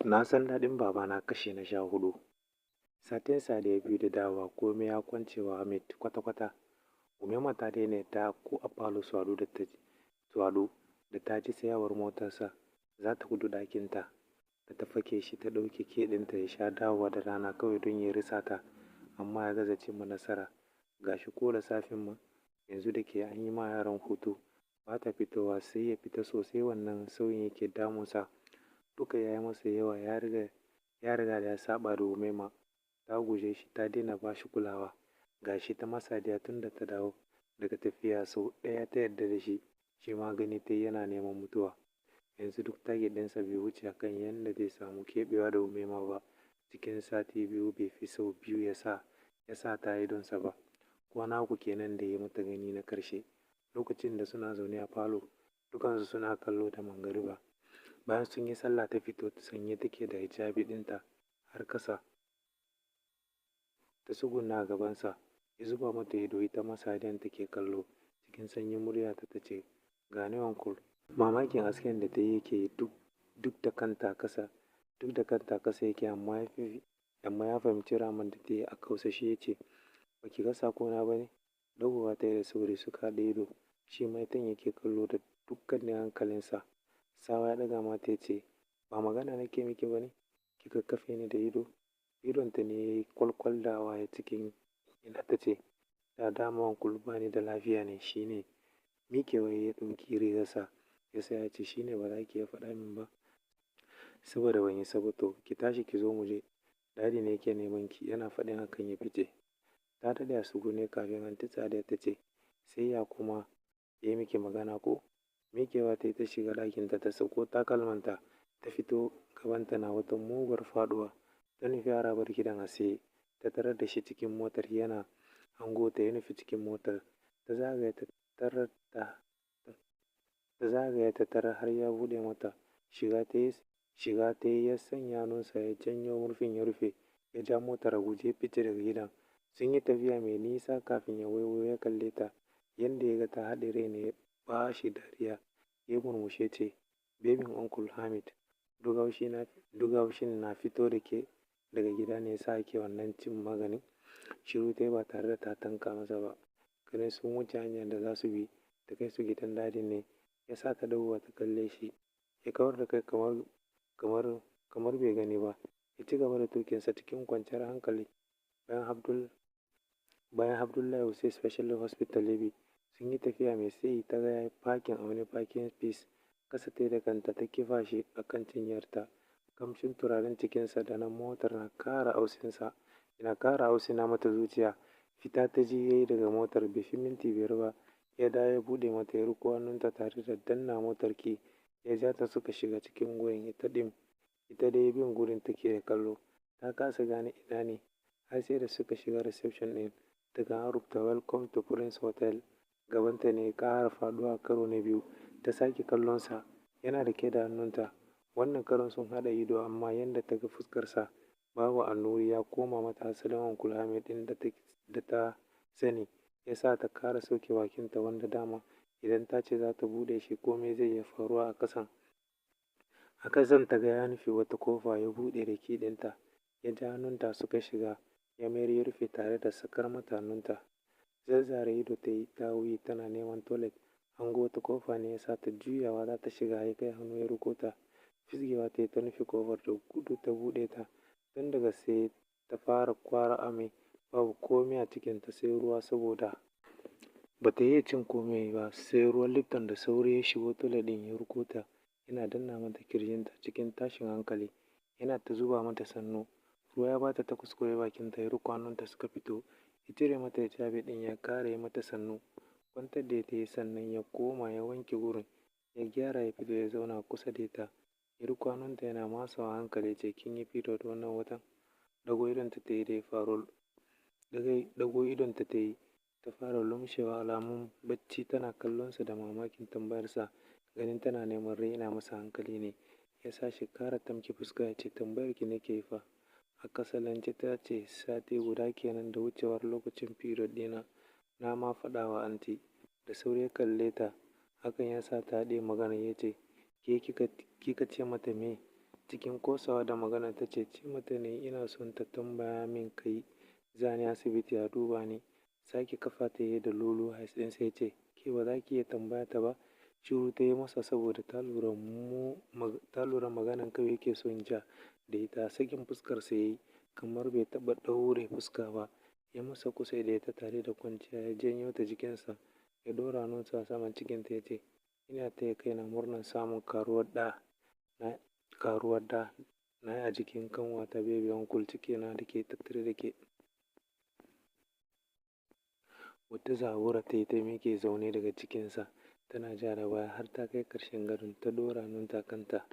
Na san daɗin babana kashi na 14. Satin Sadiya 2 da dawowa, komai ya kwance wa Hamid kwata-kwata. Umaima ta daina yadda ko a falo su haɗu da ta su haɗu da ta ji tsayawar motarsa, za ta gudu ɗakinta da ta fake shi, ta ɗauki key ɗinta. Ya sha dawowa da rana kawai don ya ritsa ta, amma ya gaza cimma nasara. Gashi ko da safen ma yanzu da ke an yi ma yaran hutu, ba ta fitowa, sai ya fita sosai. Wannan sauyin yake damunsa. Duka ya yi masa yawa. Ya riga da ya saba da Umaima. Ta guje shi, ta daina ba shi kulawa. Gashi ta ma Sadiya, tun da ta dawo daga tafiya sau ɗaya ta yarda da shi, shi ma gani ta yana neman mutuwa. Yanzu duk target ɗinsa bai wuce akan yadda zai samu keɓewa da Umaima ba. Cikin sati 2 bai fi sau biyu ya sa ta idonsa ba. Kwana 3 kenan da ya mata gani na ƙarshe, lokacin da suna zaune a falo dukansu suna kallo da mangariba. Bayan sun yi sallah ta fito, sanye take da hijabi ɗinta har ƙasa. Ta tsuguna a gabansa, ya zuba mata ido, ita ma Sadiyan take kallo. Cikin sanyin murya ta ce, "Gani, uncle." Mamakin hasken da ta yi yake, duk da kanta kasa yake, amma ya fahimci ramar da ta yi. A kausashe ya ce, "Ba ki ga sakona ba ne?" Dagowa ta yi da sauri, suka haɗa ido. Shi ma ita yake kallo da dukkanin hankalinsa. Tsawa ya ɗaga mata, ya ce, "Ba magana nake miki ba ne kika kafe ni da ido?" Idonta ne ya yi kwalkwal da hawaye cikin ina ta ce, "Da dama uncle, ba ni da lafiya ne shine." Miƙewa ya ɗauki rigarsa ya sa, ya ce, "Shine ba za ki iya faɗa min ba saboda ban isa ba? To ki tashi ki zo mu je, Daddy ne yake neman ki." Yana faɗin hakan ya fice. Ta daɗe a tsugune kafin Anty Sadiya ta ce, "Sai ya kuma ya yi miki magana ko?" Miƙewa ta yi ta shiga ɗakinta, ta sauko takalmanta, ta fito gabanta na wata muguwar faɗuwa. Ta nufi harabar gidan a tsaye, ta tarar da shi cikin motar yana hango ta, ya nufi cikin motar. Ta zagaya ta tarar har ya buɗe mata. Shiga ta yi, ya sanya hannunsa ya janyo murfin ya rufe, ya ja motar a guje ya fice daga gidan. Sun yi tafiya mai nisa kafin ya waiwayo ya kalle ta. Yanda ya ga ta haɗe rai ne ya ba shi dariya. Ya murmushi ya ce, "Babyn Uncle Hamid, duk haushin na fito da ke daga gida ne ya sa ake wannan cin maganin?" Shiru ta yi ba tare da ta tanka masa ba. Ganin sun wuce hanyar da za su bi ta kai su gidan Daddy ne ya sa ta ɗagowa ta kalle shi. Ya kawar da kai kamar bai gani ba. Ya ci gaba da tuƙinsa cikin kwanciyar hankali. Bayan Abdullahi Hussein Specialist Hospital ya bi, sun yi tafiya mai tsayi ta ga ya yi parking a wani parking space. Kasa ta yi da kanta ta kifa shi a kan cinyarta. Kamshin turaren cikinsa da na motar na ƙara hautsina mata zuciya. Fita ta ji ya yi daga motar, bai fi minti 5 ba ya dawo, ya buɗe mata, ya riƙo hannunta tare da danna motar key, ya ja ta suka shiga cikin gurin. Ita dai bin gurin take da kallo. Ta kasa gane ina ne har sai da suka shiga reception ɗin ta ga an rubuta "Welcome to Prince Hotel". Gabanta ne ya ƙara faɗuwa karo na biyu. Ta sake kallonsa, yana riƙe da hannunta. Wannan karon sun haɗa ido, amma yadda ta ga fuskarsa babu annuri, ya koma mata asalin Uncle Hamid ɗin da ta sani, ya sa ta ƙara sauke bakinta, wanda dama idan ta ce za ta buɗe shi komai zai iya faruwa a ƙasan. A ƙasan ta ga ya nufi wata ƙofa, ya buɗe da key ɗinta, ya ja hannunta suka shiga, ya mayar ya rufe tare da sakar mata hannunta. Zazzare ido ta yi ta wuyi tana neman toilet. Hango wata ƙofa ne ya sa ta juyawa za ta shiga, ya kai hannu ya riƙo ta. Fisgewa ta yi ta nufi ƙofar da gudu, ta buɗe ta. Tun daga tsaye ta fara kwara amai, babu komai a cikinta sai ruwa, saboda ba ta iya cin komai ba sai ruwan Lipton. Da sauri ya shigo toilet ɗin, ya riƙo ta, yana danna mata kirjinta cikin tashin hankali, yana ta zuba mata sannu. Ruwa ya bata ta kuskure bakinta, ya riƙo hannunta suka fito. Ya cire mata hijabi ɗin, ya ƙara yi mata sannu. Kwantar da ita ya, sannan ya koma ya wanke gurin, ya gyara, ya fito ya zauna kusa da ita. Ya riƙo hannunta yana matsawa a hankali ya ce, "Kin yi period wannan watan?" Ɗago idonta ta yi ta fara lumshewa alamun bacci, tana kallonsa da mamakin tambayarsa. Ganin tana neman raina masa hankali ne ya sa shi ƙara tamke fuska, ya ce, "Tambayar ki nake yi fa." A kasalance ta ce, "Sati guda kenan da wucewar lokacin period ɗina, na ma faɗa wa Aunty." Da sauri ya kalle ta, hakan ya sa ta haɗiye maganar, ya ce, "Ke kika ce mata me?" Cikin kosawa da magana ta ce, ce mata ne ina son ta tambaya min kai, za ni asibiti a duba ni. Sake kafa ta yi da lulu eyes ɗinsa ya ce, ke ba za ki iya tambaya ta ba? Shiru ta yi masa saboda ta lura maganan kawai yake son ja da ita. Sakin fuskarsa ya yi kamar bai taɓa ɗaure fuska ba. Ya masa kusa da ita tare da kwanciya, ya janyo ta jikinsa, ya ɗora hannunsa a saman cikinta ya ce, ina taya kaina murnar samun karuwar ɗa na, karuwar ɗa na a jikin kanwata baby uncle, cikina da ke tattare da ke. Wata zabura ta yi ta miƙe zaune daga cikinsa, tana ja da baya har ta kai ƙarshen gadon, ta ɗora hannunta kanta,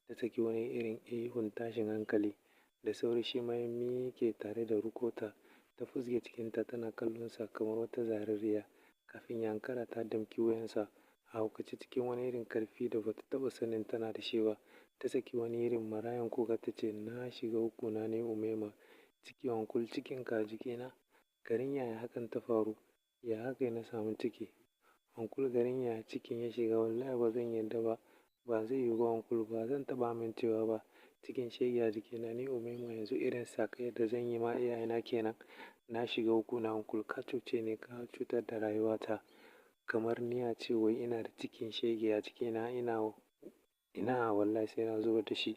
ta saki wani irin ihun tashin hankali. Da sauri shi ma ya miƙe tare da rukota, ta fusge cikinta tana kallonsa kamar wata zarariya. Kafin ya ankara ta damƙi wuyansa a haukace cikin wani irin ƙarfi da bata taɓa sanin tana da shi ba. Ta saki wani irin marayan kuka ta ce, na shiga uku na ne Umaima, ciki uncle, cikinka a jikina? Garin yaya hakan ta faru? Ya aka yi na samu ciki? Uncle, garin yaya cikin ya shiga? Wallahi ba zan yarda ba. Ba zai yiwu ba uncle, ba zan taɓa amincewa ba. Cikin shege a jikina ni Umaima, yanzu irin sakayyar da zan yi ma iyayena kenan. Na shiga uku na uncle, ka cuce ni, ka cutar da rayuwata. Kamar ni a ce wai ina da cikin shege a jikina, ina ina wallahi sai na zubar da shi.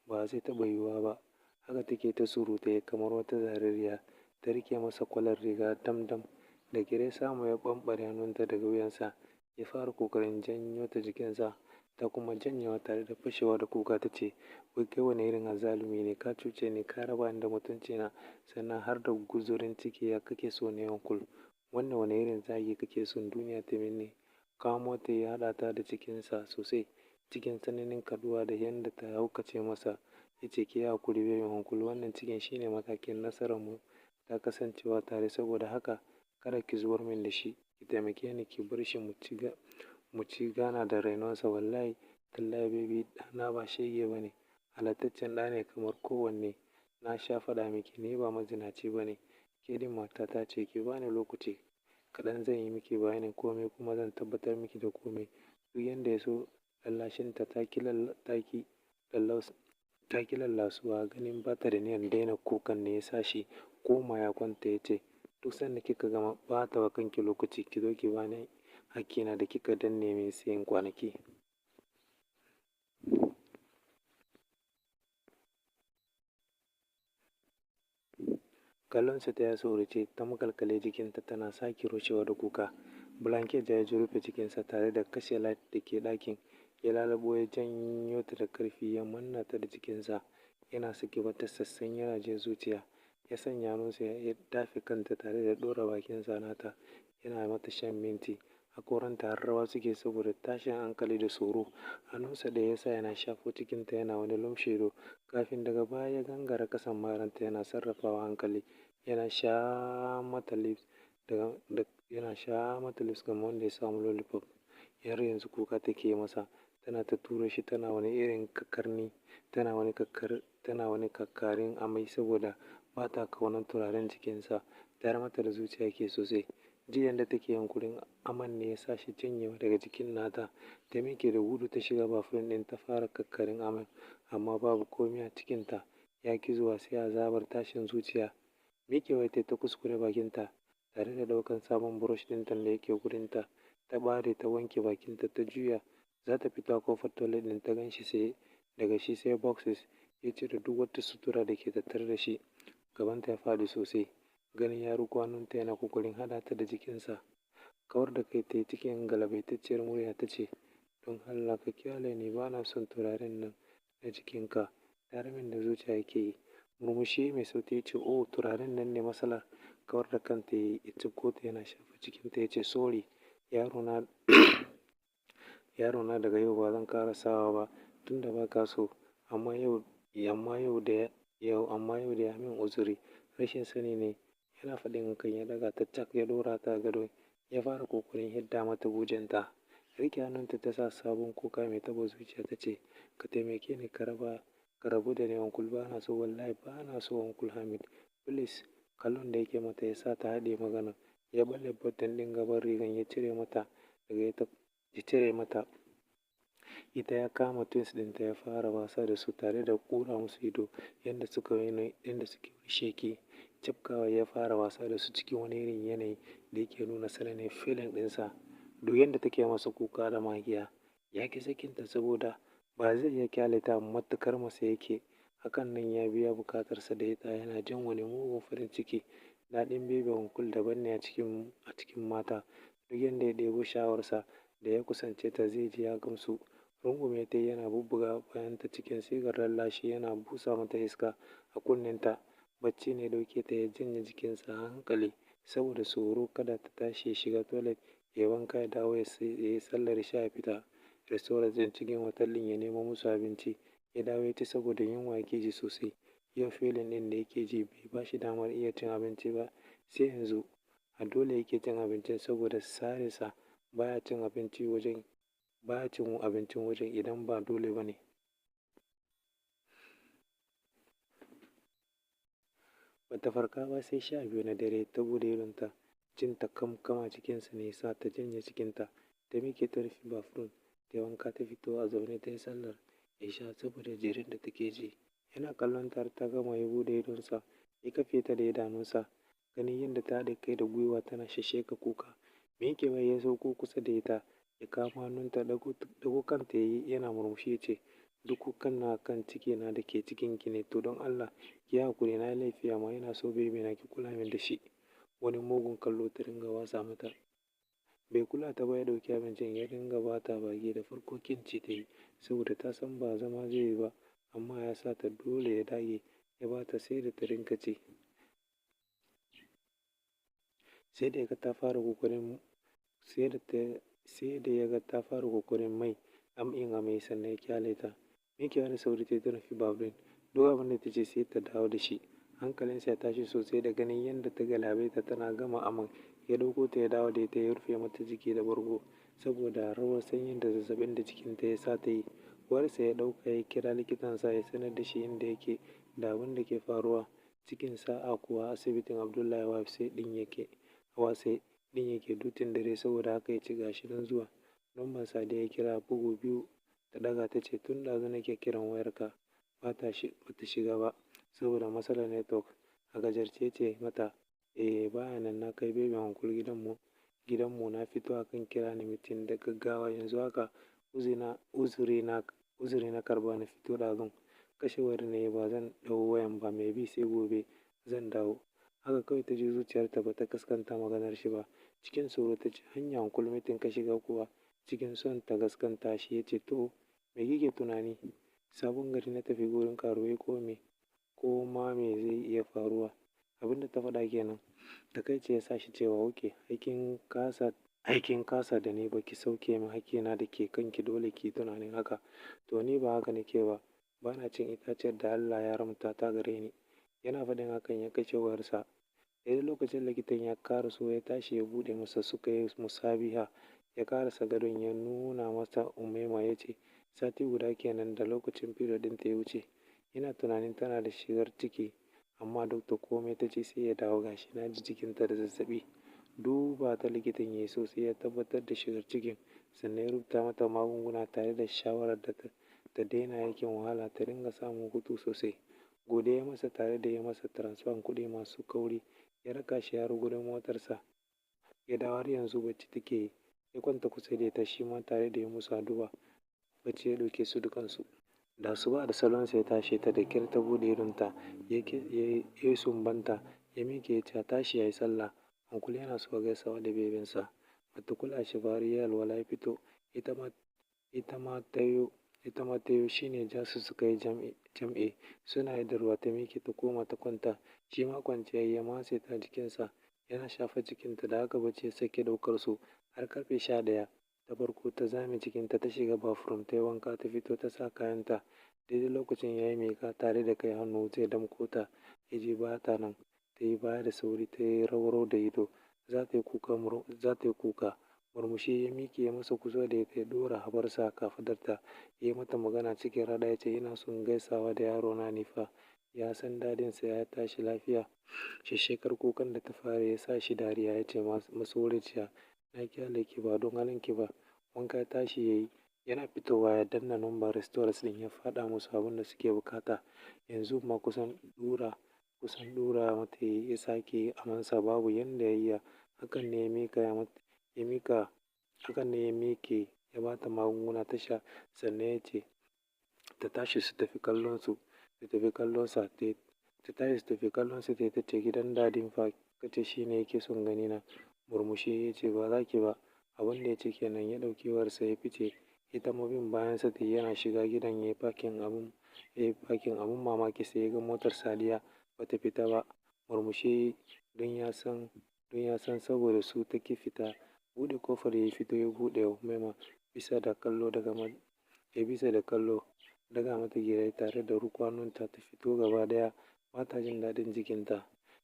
Ba zai taɓa yiwuwa ba. Haka take ta surutai kamar wata zarariya. Ta rike masa kwalar riga dam-dam. Da ƙyar ya samu ya ɓamɓare hannunta daga wuyansa. Ya fara ƙoƙarin janyo ta jikinsa. Ta kuma janyewa tare da fashewa da kuka ta ce, wai kai wane irin azzalumi ne, ka cuce ni, ka raba ni da mutuncina, sannan har da guzurin ciki ya kake so ne uncle? Wannan wane irin zagi kake son duniya ta min? Kamo ta ya haɗa ta da cikinsa sosai. Cikin tsananin kaɗuwa da yadda ta haukace masa, ya ce, ki yi haƙuri baby uncle, wannan cikin shine matakin nasararmu ta kasancewa tare, saboda haka kada ki zubar min da shi. Ki taimake ni ki bar shi mu ci gana da rainonsa. Wallahi tallahi baby, ɗana ba shege ba ne. Halattaccen ɗa ne kamar kowanne. Na sha faɗa miki ni ba mazinaci ba ne. Ke ɗin matata ce, ki bani lokaci kaɗan, zan yi miki bayanin kome kuma zan tabbatar miki da kome. Duk yanda ya so lallashinta ta ki lallasuwa. Ganin ba ta da niyyar daina kukan ne ya sa shi koma ya kwanta, ya ce, duk sanda kika gama ɓata wa kanki lokaci, ki zo ki bani hakkina da kika danne min tsayin kwanaki. Kallonsa ta ya tsorace, ta makalkale jikinta tana sake rushewa da kuka. Blanket ya ji rufe cikinsa tare da kashe light da ke ɗakin. Ya lalubo ya janyo ta da ƙarfi, ya manna ta da jikinsa. Yana sake wata sassanyar ajiyar zuciya. Ya sanya hannunsa ya dafe kanta tare da ɗora bakinsa nata, yana mata shan minti. Hakoranta har rawa suke saboda tashin hankali da tsoro. Hannunsa ɗaya ya sa yana shafo cikinta, yana wani lumshe ido. Kafin daga baya ya gangara ƙasan maranta yana sarrafawa hankali. Yana sha mata lips kamar wanda ya samu lollipop. Har yanzu kuka take masa. Tana ta tura shi, tana wani irin kakarni, tana wani kakkarin amai saboda ba ta ƙaunar turaren jikinsa. Tayar mata da zuciya yake sosai. Ji yanda take yunƙurin aman ne ya sa shi janyewa daga jikin nata. Ta miƙe da gudu ta shiga bathroom ɗin, ta fara kakkarin amai, amma babu komai a cikinta. Ya ƙi zuwa sai azabar tashin zuciya. Miƙewa ta kuskure bakinta tare da ɗaukan sabon brush ɗinta da yake gurinta. Ta ɓare ta wanke bakinta, ta juya za ta fita ƙofar toilet ɗin, ta gan shi sai daga shi sai boxers. Ya cire duk wata sutura da ke tattare da shi. Gabanta ya faɗi sosai. Ganin ya riƙo hannunta yana ƙoƙarin haɗa ta da jikinsa. Kawar da kai ta yi cikin galabaitacciyar murya ta ce, don Allah ka ƙyale ni, ba na son turaren nan na jikinka. Tayar min da zuciya yake yi. Murmushi mai sauti ya ce, oh, turaren nan ne matsalar. Kawar da kanta ya yi, ya cibgo ta yana shafa cikinta ya ce, sorry yarona, yarona, daga yau ba zan ƙara sawa ba tunda ba ka so. Amma yau da ya min uzuri. Rashin sani ne. Yana faɗin hakan ya ɗaga ta cak ya ɗora ta a gado. Ya fara ƙoƙarin hidda mata bujenta. Riƙe hannunta ta sa sabon kuka mai taɓa zuciya ta ce, ka taimake ni ka rabu da ni uncle, ba na so, wallahi ba na so, Uncle Hamid, please. Kallon da yake mata ya sa ta haɗiye magana. Ya ɓalle button ɗin gaban rigan, ya cire mata daga ita, ya cire mata. Ita ya kama twins ɗinta ya fara wasa da su tare da ƙura musu ido yadda suka yadda suke sheki. Cafkawa ya fara wasa da su cikin wani irin yanayi da yake nuna tsananin feeling ɗinsa. Duk yadda take masa kuka da magiya, ya ƙi sakinta saboda ba zai iya ƙyale ta matuƙar masa yake. Hakan nan ya biya buƙatarsa da ita, yana jin wani mugun farin ciki. Daɗin baby Uncle daban ne a cikin mata. Duk yadda ya ɗebo sha'awarsa da ya kusance ta, zai ji ya gamsu. Rungume ta yana bubbuga bayanta cikin sigar lallashi, yana busa mata iska a kunnenta. Bacci ne ɗauke ta, ya janye jikinsa a hankali saboda tsoro kada ta tashi. Ya shiga toilet ya wanka, ya dawo, ya yi sallar isha, ya fita restaurant ɗin cikin hotel ɗin ya nemo musu abinci. Ya dawo ya ci saboda yunwa yake ji sosai. Yau feeling ɗin da yake ji bai ba shi damar iya cin abinci ba sai yanzu. A dole yake cin abincin saboda tsarinsa baya cin abincin wajen idan ba dole ba ne. Bata farka ba sai 12 na dare ta buɗe idonta. Jin ta kam kam a cikinsa ne ya sa ta janye cikinta. Ta miƙe ta rufe bathroom, ta yi wanka, ta fito a zaune ta yi sallar isha saboda jirin da take ji. Yana kallon ta har ta gama, ya buɗe idonsa, ya kafe ta da idanunsa. Ganin yadda ta haɗe kai da gwiwa tana shashsheka kuka. Miƙewa ya sauko kusa da ita, ya kamo hannunta, ɗago kanta yayi yana murmushi, ya ce, "Duk kukan na kan cikina da ke cikinki ne, to don Allah ki yi haƙuri, na yi laifi, amma ina so baby na ki kula min da shi." Wani mugun kallo ta ringa watsa mata. Bai kula ta ba, ya ɗauki abincin ya ringa ba ta baki. Da farko ƙin ci ta yi saboda ta san ba zama zai yi ba, amma ya sa ta dole ya dage ya ba ta, sai da ta ringa ci. Sai da ya ga ta fara ƙoƙarin sai da ta sai da ya ga ta fara ƙoƙarin mai yin amai sannan ya ƙyale ta. Miƙewa da sauri ta nufi bathroom. Duk abin da ta ce sai ta dawo da shi. Hankalinsa ya tashi sosai da ganin yadda ta galabaita. Tana gama aman ya ɗauko ta, ya dawo da ita, ya rufe mata jiki da bargo saboda rawar sanyin da zazzabin da jikinta ya sa ta yi. Wayarsa ya ɗauka, ya kira likitansa, ya sanar da shi inda yake da abin da ke faruwa. Cikin sa'a kuwa asibitin Abdullahi Wase ɗin yake dutin dare, saboda haka ya ce gashi nan zuwa. Lambar Sadiya ya kira, bugu biyu ta ɗaga, ta ce, "Tun ɗazu nake kiran wayarka, ba ta shiga ba saboda matsalar network." A gajarce ce mata, "Eh, baya nan, na kai baby Uncle gidanmu, na fito akan kira ni meeting da gaggawa yanzu haka, uzuri na karɓa na fito ɗazun." "Kashe wayar ne, ba zan ɗau wayan ba, maybe sai gobe zan dawo." Haka kawai ta ji zuciyarta ba ta gaskanta maganar shi ba. Cikin tsoro ta ce, "Hanya Uncle, meeting ka shiga kuwa?" Cikin son ta gaskanta shi ya ce, "To me kike tunani? Sabon Gari na tafi gurin karuwai ko me? Ko ma me zai iya faruwa?" Abin da ta faɗa kenan. Takaici ya sa shi cewa, "Okay, aikin kasa da ni baki sauke min hakkina da ke kanki, dole ki yi tunanin haka." "To ni ba haka nake ba. Bana cin itaciyar da Allah ya haramta ta gare ni." Yana faɗin hakan ya kashe wayarsa. Daidai lokacin likitan ya ƙaraso, ya tashi ya buɗe masa, suka yi musabiha. Ya ƙarasa gadon, ya nuna masa Umaima, ya ce, "Sati guda kenan da lokacin period ɗinta ya wuce. Ina tunanin tana da shigar ciki, amma doctor komai ta ce sai ya dawo, gashi na ji jikinta da zazzaɓi." Duba ta likitan ya yi sosai, ya tabbatar da shigar cikin, sannan ya rubuta mata magunguna tare da shawarar da ta daina aikin wahala, ta ringa samun hutu sosai. Godiya ya masa tare da yi masa transfer kuɗi masu kauri. Ya raka shi har gurin motarsa. Ya dawo, har yanzu bacci take yi. Ya kwanta kusa da ita shi ma tare da yi musu addu'a. Bacci ya ɗauke su dukansu. Da asuba da salonsa ya tashe ta, da kyar ta buɗe idonta, ya yi sumbanta, ya miƙe, ya ce a tashi ya yi sallah. Uncle yana so gaisawa da babynsa. Bata kula shi ba har ya yi alwala ya fito. Ita ma ta yo shi ne ja su suka yi jam'i. Suna idarwa ta miƙe ta koma ta kwanta. Shi ma kwanciya ya matse ta jikinsa yana shafa jikinta, da haka bacci ya sake ɗaukar su har karfe 11. Ta farko ta zame jikinta, ta shiga bathroom, ta yi wanka, ta fito, ta sa kayanta. Daidai lokacin ya yi miƙa tare da kai hannu zai damƙo ta, ya ji ba ta nan. Ta yi baya da sauri, ta yi raurau da ido za ta yi kuka. Murmushi ya miƙe ya masa kusa da ita, ya ɗora habarsa a kafaɗarta, ya yi mata magana cikin raɗa, ya ce, "Ina son gaisawa da yarona ne fa, ya san dadynsa ya tashi lafiya?" Shekshekar kukan da ta fara ya sa shi dariya, ya ce, "Matsoraciya, na ƙyale ki ba don halinki ba." Wanka ya tashi ya yi. Yana fitowa ya danna number restaurant ɗin, ya faɗa musu abin da suke bukata. Yanzu ma kusan ɗura mata ya sake amansa, babu yanda ya iya. Hakan ne ya mika ya mika hakan ne ya miƙe ya bata magunguna ta sha, sannan ya ce ta tashi su tafi kallon su ta tafi kallon sa ta tashi su tafi kallon su. Ta ce, "Gidan daddyn fa kace shine yake son gani na." Murmushi ya ce, "Ba za ki ba." Abin da ya ce kenan, ya ɗauki wayarsa ya fice. Ita ma bin bayansa ta. Yana shiga gidan ya yi parking. Abun mamaki, sai ya ga motar Sadiya bata fita ba. Murmushi don ya san saboda su take fita. Buɗe kofar ya fito, ya buɗe wa Umaima bisa da kallo daga ya bisa da kallo, daga mata gira tare da rukwanunta ta fito. Gaba daya ba ta jin daɗin jikinta.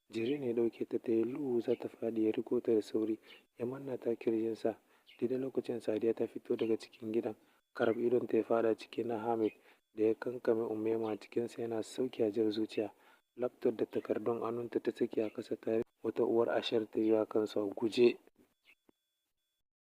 Jiri ne ɗauke ta, ta yi lu'u za ta faɗi, ya riko ta da sauri ya manna ta kirjinsa. Daidai lokacin Sadiya ta fito daga cikin gidan. Karab idon ta ya fada cikin na Hamid da ya kankame Umaima cikinsa yana sauke ajiyar zuciya. Laptop da takardun hannunta ta saki a kasa tare wata uwar ashar ta yi wa kansa guje.